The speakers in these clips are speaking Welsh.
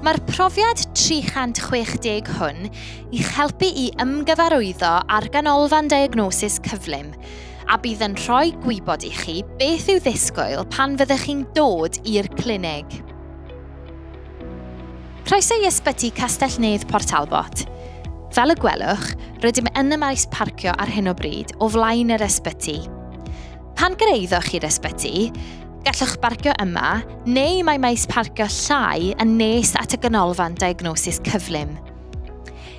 Mae'r profiad 360 hwn i'ch helpu i ymgyfarwyddo â'r ganolfan diagnosis cyflym a bydd yn rhoi gwybod i chi beth i'w ddisgwyl pan fyddwch chi'n dod i'r clinig. Croeso i Ysbyty Castell-nedd Port Talbot. Fel y gwelwch, rydym yn y maes parcio ar hyn o bryd o flaen yr ysbyty. Pan gyrhaeddoch chi'r ysbyty, gallwch barcio yma neu mae maes parcio llai yn nes at y ganolfan diagnosis cyflym.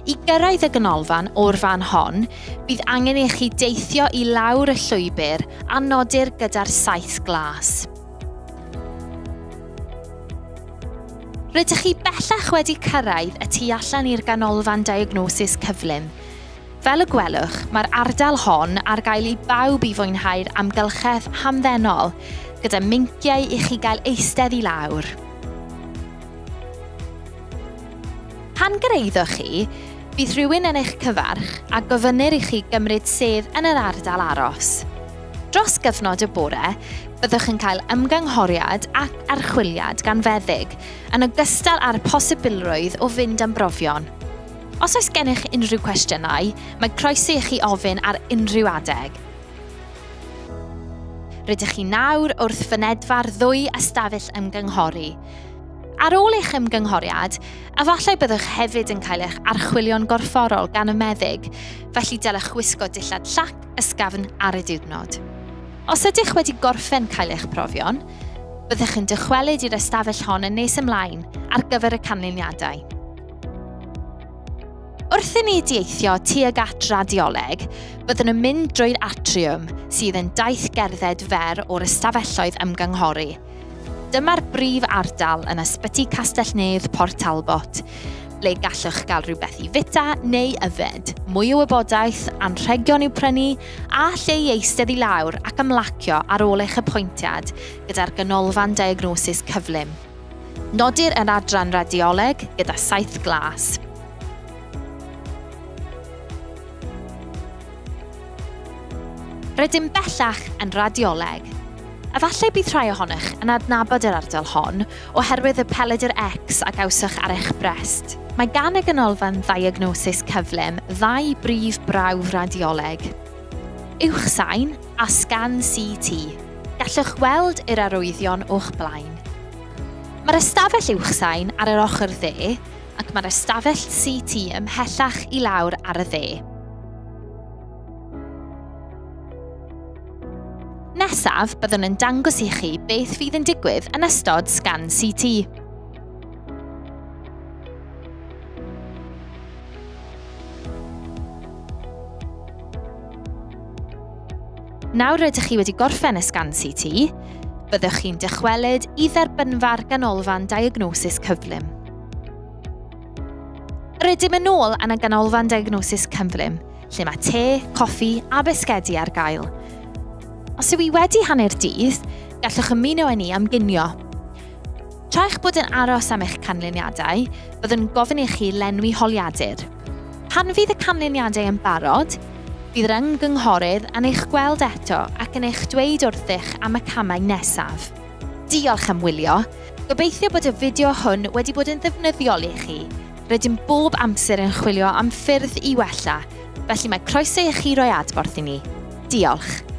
I gyrraedd y ganolfan o'r fan hon, bydd angen i chi deithio i lawr y llwybr a nodir gyda'r saeth glas. Rydych chi bellach wedi cyrraedd y tu allan i'r ganolfan diagnosis cyflym. Fel y gwelwch, mae'r ardal hon ar gael i bawb i fwynhau'r amgylchedd hamddenol, gyda meinciau i chi gael eistedd i lawr. Pan gyrhaeddoch chi, bydd rhywun yn eich cyfarch a gofynnir i chi gymryd sedd yn yr ardal aros. Dros gyfnod y bore, byddwch yn cael ymgynghoriad ac archwiliad gan feddyg, yn ogystal â'r posibilrwydd o fynd am brofion. Os oes gennych unrhyw cwestiynau, mae croeso i chi ofyn ar unrhyw adeg. Rydych chi nawr wrth fynedfa'r ddwy ystafell ymgynghori. Ar ôl eich ymgynghoriad, efallai byddwch hefyd yn cael eich archwilio'n gorfforol gan y meddyg, felly dylech wisgo dillad llac ysgafn ar y diwrnod. Os ydych wedi gorffen cael eich profion, byddwch yn dychwelyd i'r ystafell hon yn nes ymlaen ar gyfer y canlyniadau. Wrth i ni deithio tuag at radioleg, byddwn yn mynd drwy'r atriwm, sydd yn daith gerdded fer o'r ystafelloedd ymgynghori. Dyma'r brif ardal yn Ysbyty Castell-nedd Port Talbot, ble gallwch gael rhywbeth i fwyta neu yfed, mwy o wybodaeth, anrhegion i'w prynu, a lle i eistedd i lawr ac ymlacio ar ôl eich apwyntiad gyda'r ganolfan diagnosis cyflym. Nodir yr adran radioleg gyda saeth glas. Rydym bellach yn radioleg. Efallai bydd rhai ohonych yn adnabod yr ardal hon oherwydd y pelydr X a gawsoch ar eich brest. Mae gan y ganolfan ddiagnosis cyflym ddau brif brawf radioleg: uwchsain a sgan CT. Gallwch weld yr arwyddion o'ch blaen. Mae'r ystafell uwchsain ar yr ochr dde ac mae'r ystafell CT ymhellach i lawr ar y dde. Nesaf, byddwn yn dangos i chi beth fydd yn digwydd yn ystod sgan CT. Nawr rydych chi wedi gorffen y sgan CT, byddwch chi'n dychwelyd i dderbynfa'r ganolfan diagnosis cyflym. Rydym yn ôl yn y ganolfan diagnosis cyflym, lle mae te, coffi a bisgedi ar gael. Os yw hi wedi hanner dydd, gallwch ymuno â ni am ginio. Tra eich bod yn aros am eich canlyniadau, byddwn yn gofyn i chi lenwi holiadur. Pan fydd y canlyniadau yn barod, bydd yr ymgynghorydd yn eich gweld eto ac yn eich dweud wrthych am y camau nesaf. Diolch am wylio. Gobeithio bod y fideo hwn wedi bod yn ddefnyddiol i chi. Rydym bob amser yn chwilio am ffyrdd i wella, felly mae croeso i chi roi adborth i ni. Diolch.